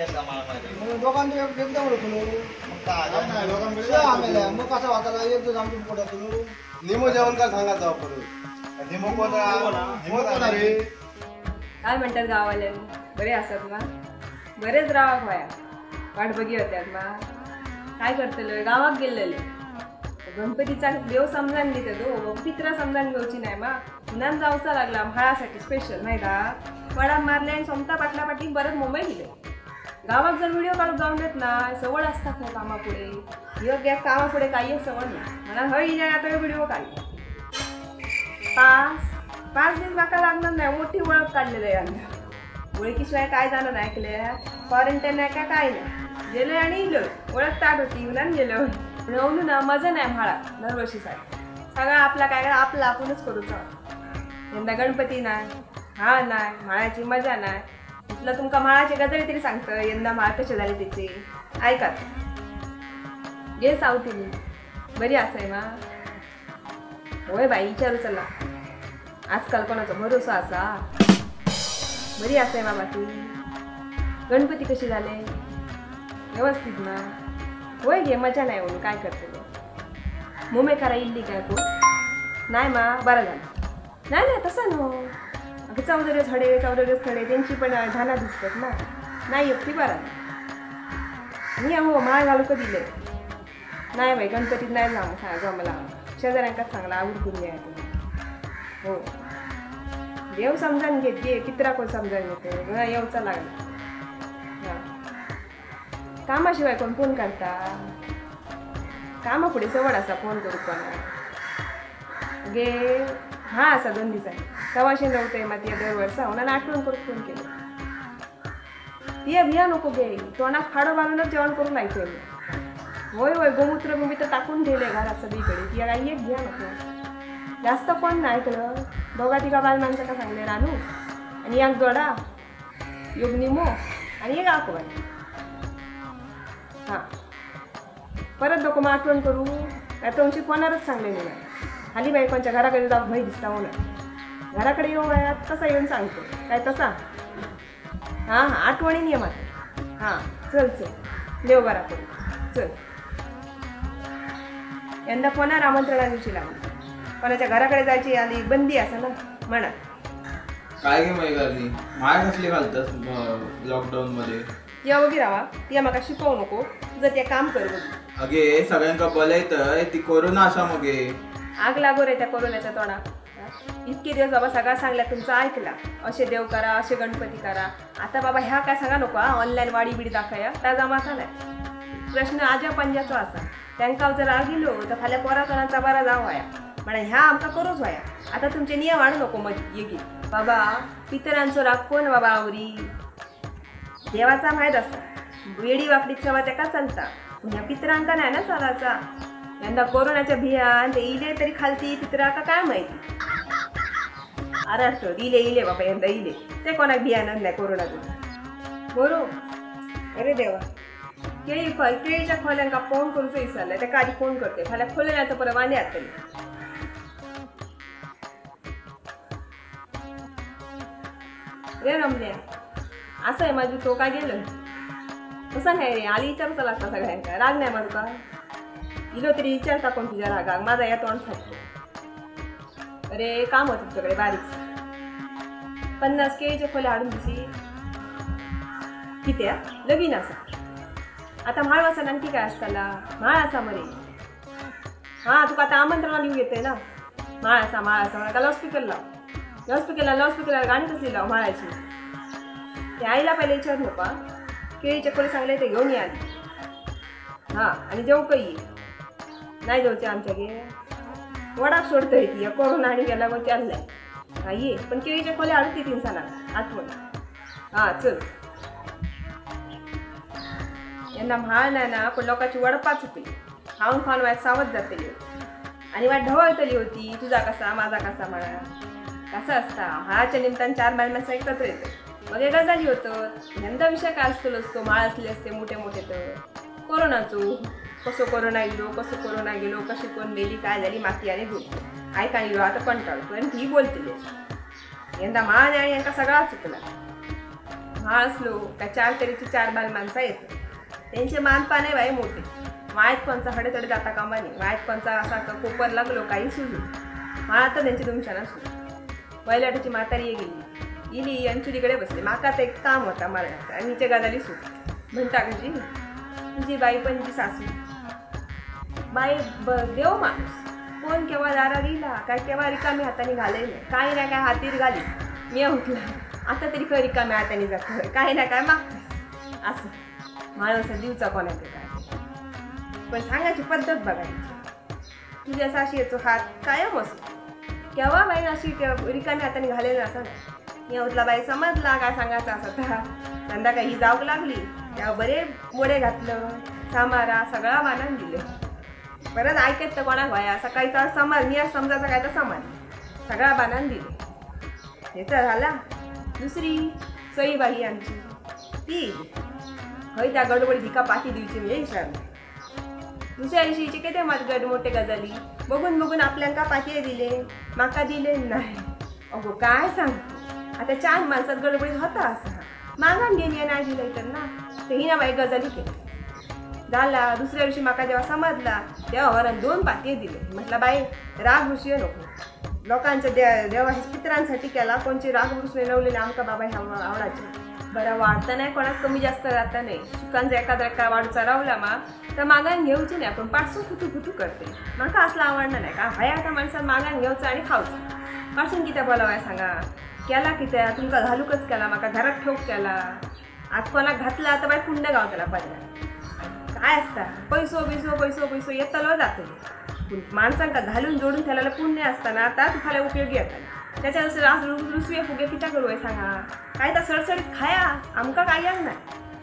दोघांचे एकदम होतो मग कसा वाचायला एक दिवस आमच्या पोटात निमो जेवण का सांगायचं आपण निमो कोण निमो कोण रे काय म्हणतात गावाले बरे असत मा बरेच रावाक व्हाया वाट बगी होत्यात मा काय करतले गावाक गेलेले गणपतीचा देव समजान दिता तो पित्रा समजान घेवची नाही मा पुन्हा जावचा लागला म्हाळासाठी स्पेशल माहिती का वडा मारले आणि सोमता पाटला पाटली परत मुंबई गेले. गावात जर व्हिडिओ काढून जाऊन देत ना सवड असतात ना कामापुढे योग्य कामापुढे काही सवड नाही मला हय इल्या आता व्हिडिओ काढले पाच पाच दिवस माका लागणार नाही मोठी ओळख काढलेलं यांना ओळखीशिवाय काय झालं नाही ऐकले क्वारंटाईन नाही का काय नाही गेलं आणि इलो ओळख ताट होती म्हणून गेलो म्हणून ना मजा नाही म्हाळा दरवर्षीसाठी सगळा आपला काय आपला आपणच करूचा यंदा गणपती नाही हा नाही म्हाळाची मजा नाही. इथलं तुमका म्हाळाचे गजरे तरी सांगतं यंदा म्हाळ कसे झाले त्याचे ऐकात गे सावतीनी बरी असाय मा होय बाई विचारू चला आजकाल कोणाचा भरोसा असा बरी असाय मा बाकी गणपती कशी झाले व्यवस्थित ना होय घे मजा नाही म्हणून काय करतलो मुंबईकारा इल्ली काय कोण नाही मा बरं झालं नाही नाही तसं न्हू अगं 14 दिवस हडे 14 दिवस थडे त्यांची पण धाना दिसतात ना नाही एकटी बरं मी हो माळ घालू का दिले नाही बाई गणपतीत नाही जा जमला शेजाऱ्यांकाच चांगला उरकून घ्या तुम्ही हो देव समजान घेत गे कितरा कोण समजान घेते येवचा लागला हां कामाशिवाय कोण फोन करता कामा पुढे सवड असा फोन करू कोणा गे हा असा 2 दिवसांनी सवाशे नव्हते मग ती दरवर्षा म्हणून आठवण करून फोन केलं ती भिया नको घे तोंडात फाडो बांधूनच जेवण करून नाही होय होय गोमूत्र बिमूत्र टाकून ठेवले घरात सगळीकडे ती काही एक घ्या नको जास्त कोण नाही ऐकलं दोघा तिघा बाल माणसं का सांगले रानू आणि एक जोडा योग निमो आणि एक आकोबाई हां परत नको मग आठवण करू नाही तुमची कोणारच सांगले नाही हाली बाई कोणच्या घराकडे जाऊ भय दिसता होणार घराकडे येऊ तसा येऊन सांगतो काय तसा हां हां आठवणीन ये मात्र हां चल चल देव बरा करू चल. यंदा कोणार आमंत्रणा दिवशी लागली कोणाच्या घराकडे जायची आली बंदी असा ना म्हणा काय घे मैगाली माय कसली घालतास लॉकडाऊन मध्ये या वगैरे राहा ती म्हाका शिकवू नको तुझं ते काम कर बघ अगे सगळ्यांका बोलायतंय ती कोरोना असा मगे आग लागो रे त्या कोरोनाच्या तोंडाक इतके दिवस बाबा सगळा सांगला तुमचं ऐकला असे देव करा असे गणपती करा आता बाबा ह्या काय सांगा नको ऑनलाईन वाडी बिडी दाखया त्या जमाचा नाही प्रश्न आज्या पंजाचो असा त्यांका जर राग इलो तर फाल्यां पोरा तोंडाचा बरा जाव व्हाया म्हणा ह्या आमकां करूच व्हाया आता तुमचे नियम हाडू नको मग येगी बाबा पितरांचो राग कोण बाबा आवरी देवाचा माहीत आसा वेडी वाकडी सेवा तेका चलता पूण ह्या पितरांका नाही ना चलाचा यंदा कोरोनाच्या भियान ते इले तरी खालती पितराका काय माहिती आराडतो इले इले बाबा यंदा इले ते कोणाक भियानच नाही कोरोनातून बरोबर. अरे देवा केळी केळीच्या खोल्यांका फोन करूचो विसरले तेका आधी फोन करते फाल्यां खोले नाही तर परत वांदे जातले. रे रमल्या असं आहे माझी तो काय गेलं तसं नाही रे आली विचारूचा लागता सगळ्यांका राग नाही मारू का इलो तरी विचारता कोण तुझ्या रागाक माझा या तोंड फाटतो. अरे काम होतं तुमच्याकडे बारीक 50 केळीचे खोले हाडून दिसी कित्या लगीन असा आता म्हाळ वाचा आणखी काय असताला म्हाळ असा मरे हां तुका आता आमंत्रणा लिहू येते ना म्हाळ असा म्हाळ असा म्हणा लाऊडस्पीकर लाव लाऊडस्पीकर लाऊडस्पीकर गाणी कसली लाव म्हाळाची ते आईला पहिले विचार नका केळीचे खोले सांगले ते घेऊन या हां आणि जेव काही नाही जेवचे आमच्या गे वडाप सोडतोय ती कोरोना आणि गेला मग चाललाय हा ये पण केळीच्या खोल्या हाडू ती 3 सणाक आठवण हां चल. यंदा म्हाळ नाही ना पण लोकांची वडपा चुकली खाऊन खाऊन वाट सावध जातली आणि वाट ढवळतली होती तुझा कसा माझा कसा म्हणा कसं असता म्हाळाच्या निमित्तानं 4 बाल माणसं एकत्र येतं मग एकदा झाली होतं. यंदा विषय काय असतो असतो म्हाळ असले असते मोठे मोठे तर कोरोनाचो कसो कोरोना गेलो कसो कोरोना गेलो कशी कोण मेली काय झाली माती आणि गुण ऐका गेलो आता कंटाळतो आणि ती बोलतली यंदा म्हाळ आणि यांका सगळा चुकला. म्हाळ असलो काय 4 तरीची 4 बाल माणसं येतात. त्यांचे मानपान आहे बाई मोठे. मायत कोणचा हडे तडे जाता कामा नये. मायत कोणचा असा कोपर लागलो काही सुजू म्हाळा तर त्यांची तुमच्याना सुजू. वैलाटाची म्हातारी गेली इली अंचुलीकडे बसली. माका तर एक काम होता मरणाचा आणि हिच्या गजाली सुरू. म्हणता कशी तुझी बाई पण जी सासू बाई देव माणूस कोण केव्हा दारात इला काय केव्हा रिकामी हाताने घाले नाही काही ना काय हातीर घाली. मी उठला आता तरी खरी रिकाम्या हाताने जातो काही ना काय मागतेस असं माणूस दिवचा कोणाचे काय. पण सांगायची पद्धत बघायची. तुझ्या सासूचा हात कायम असो केव्हा बाई अशी रिकामी हाताने घालेलं असं नाही. मी उठला बाई समजला काय सांगायचं असं तर संध्याकाळी ही जाऊक लागली तेव्हा बरे मोडे घातलं सामारा सगळा मानान दिले. परत ऐकत तर कोणाक व्हाया सकाळीचा समाज मी समजायचा काय तर समाज सगळा बाणान दिले. ह्याचा झाला. दुसरी सईबाई आमची ती हय त्या गडबडी धिका पाठी दिवची म्हणजे विसरली. दुसऱ्या दिवशी हिचे किती मात गड मोठे गजाली बघून बघून आपल्यांका पाठये दिले माका दिले नाही. अगो काय सांगतो आता 4 माणसात गडबडीत होता असा मागान गेली नाही दिलं तर ना तर ही ना बाई गजाली केली झाला. दुसऱ्या दिवशी माका जेव्हा समजला तेव्हा वरण 2 पातये दिले. म्हटलं बाई राग रुसू नको लोकांच्या देवा पितरांसाठी केला कोणचे राग रुसवे नवलेले आमका बाबा ह्या आवडायचे. बरं वाढता नाही कोणाक कमी जास्त जाता नाही. सुकांचा एखादा काय वाढूचा रावला मा तर मागान घेऊची नाही पण पाडसून फुतू फुतू करते. माका असला आवडणार नाही का हया आता माणसानं मागान घेऊचा आणि खाऊचा पाडसून कित्या बोलावाय सांगा. केला कित्या तुमका घालूकच केला माका घरात ठेवूक केला. आज कोणाक घातला तर बाई पुण्य गावताला पडला. काय असता पैसो बिसो पैसो पैसो येतलो जातलो पण माणसांका घालून जोडून ठेवलेलं पुण्य असताना आता तुम्हाला उपयोगी येताना. त्याच्या रुसवे फुगे कित्या करू आहे सांगा. काय तर सडसडीत खाया आमका काय नाही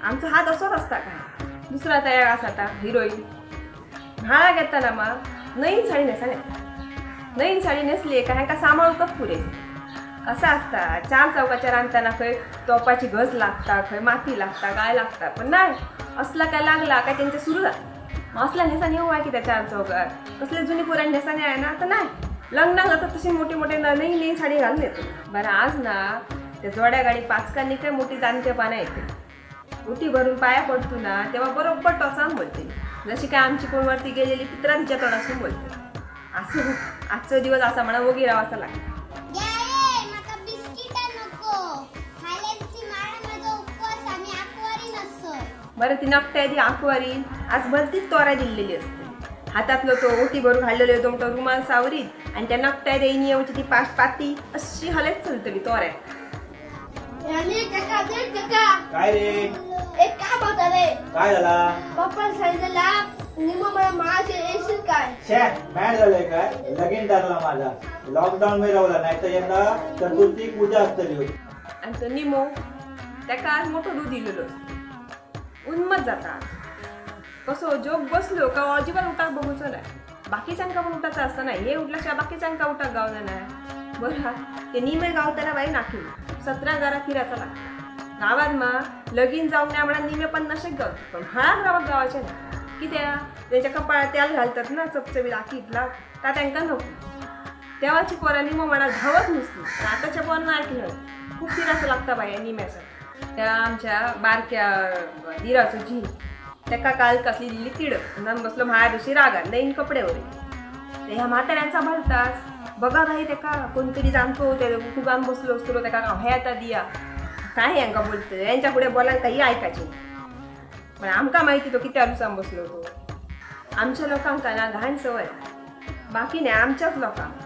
आमचा हात असोच असता काय. दुसरा तयार असा आता हिरोईन म्हाळा घेताना मग नवीन साडी नेसा नवीन साडी नेसली का ह्यांका सांभाळूकच पुरे. कसा असता 4 चौकाच्या रांदताना खंय तोपाची घस लागता खंय माती लागता काय लागता पण नाही असला काय लागला काय त्यांच्या सुरू जाता. मग असला नेसा नेऊ आहे की त्या 4 चौकात कसले जुनी पुराण नेसा नाही आहे ना तर नाही लग्नाक जातात तशी मोठे मोठे नवीन नवीन साडी घालून येतो. बरं आज ना त्या जोड्या गाडी पाचकांनी काय मोठी जाणते पाना येते उठी भरून पाया पडतो ना तेव्हा बरोबर टोचान बोलते जशी काय आमची कोणवरती गेलेली पित्रा तिच्या तोंडासून बोलते. असं आजचा दिवस असा म्हणा वगैरे असा लागला. बरं ती नकट्या ती आकवारी आज भलतीच तोरा दिलेली असते. हातातलो तो ओटी भरून घाललेलो तो मोठो रुमाल सावरीत आणि त्या नकट्या देईन येऊची ती पाती अशी हलत चलतली तोऱ्या. काय रे एक काम होता रे. काय झाला? पप्पा सांगितलं निम मला माझे येशील काय. छे मॅड झालंय काय? लगीन ठरला माझा लॉकडाऊन मध्ये रावला नाही तर यंदा चतुर्थी पूजा असतली होती. आणि तो निमो त्याका आज मोठो दूध दिलेलो उन्मत जाता कसो जोक बसलो का अजिबात उठाक बघूचो नाही. बाकीच्यांका पण उठायचं असतं नाही हे उठल्याशिवाय बाकीच्यांका उठाक गावना नाही. बरं ते निमे गावताना बाई नाकी 17 घरा फिरायचा लागता गावात मा लगीन जाऊन नाही म्हणा निमे 50 गावतो पण हळाक गावात गावाचे नाही कित्या त्यांच्या कपाळात तेल घालतात ना चपचपी आखीतला का त्यांका नको. तेव्हाची पोरा निमो म्हणा धावत नुसती पण आताच्या पोरांना ऐकलं खूप फिरायचं लागतं बाई निम्याचं. त्या आमच्या बारक्या दिराचो जी त्याका काल कसली दिली तिडक म्हणून बसलो म्हाळ्या दिवशी रागा नवीन कपडे वगैरे ते ह्या म्हाताऱ्यांचा भलताच बघा भाई त्याका कोणतरी जाणतो त्या फुगान बसलो असतो त्याका हयाता दिया काय यांका बोलतो यांच्या पुढे बोलायला काही ऐकायचे पण आमका माहिती तो किती रुसान बसलो तो. आमच्या लोकांका ना घाण सवय बाकी नाही आमच्याच लोकांक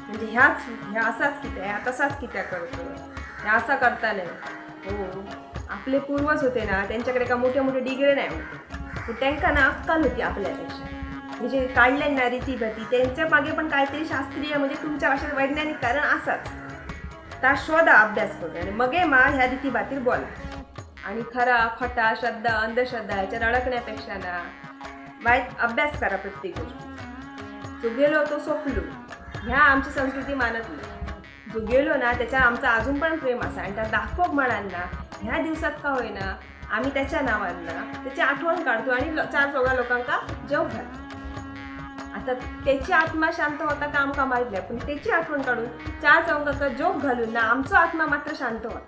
म्हणजे ह्याच ह्या असाच कित्या ह्या तसाच कित्या करतो ह्या असा करता नाही. हो आपले पूर्वज होते ना त्यांच्याकडे का मोठे मोठे डिग्री नाही होते पण त्यांना ना अक्कल होती आपल्यापेक्षा. म्हणजे काढले ना रीतीभती त्यांच्या मागे पण काहीतरी शास्त्रीय म्हणजे तुमच्या भाषेत वैज्ञानिक कारण असाच ता शोधा अभ्यास करून आणि मगे मा ह्या रीतीभातीर बोला. आणि खरा खोटा श्रद्धा अंधश्रद्धा ह्याच्यात अडकण्यापेक्षा ना वाईट अभ्यास करा प्रत्येक गोष्टीचा. जो गेलो तो सोपलो ह्या आमची संस्कृती मानत नाही. जो गेलो ना त्याच्या आमचा अजून पण प्रेम असा आणि त्या दाखवक म्हणाल ना ह्या दिवसात का होईना आम्ही त्याच्या नावांना त्याची आठवण काढतो आणि 4-4 लोकांका जेव घालतो. आता त्याची आत्मा शांत होता का आमका माहीत नाही पण त्याची आठवण काढून 4 चौघांका जोक घालून ना आमचा आत्मा मात्र शांत होता.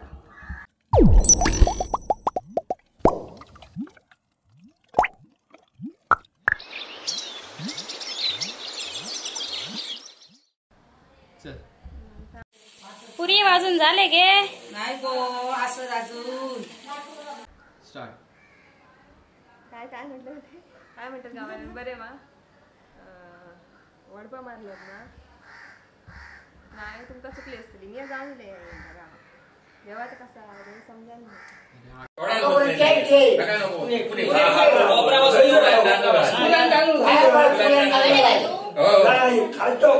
पुरी वाजून झाले गे नाही गो असं अजून. स्टार्ट. काय काय म्हटलं होते काय म्हणतात गावाला बरे मा वडपा मारलं ना नाही तुमका चुकली असतली मी जाऊन गावात देवाचं कसं आहे समजा खालतो.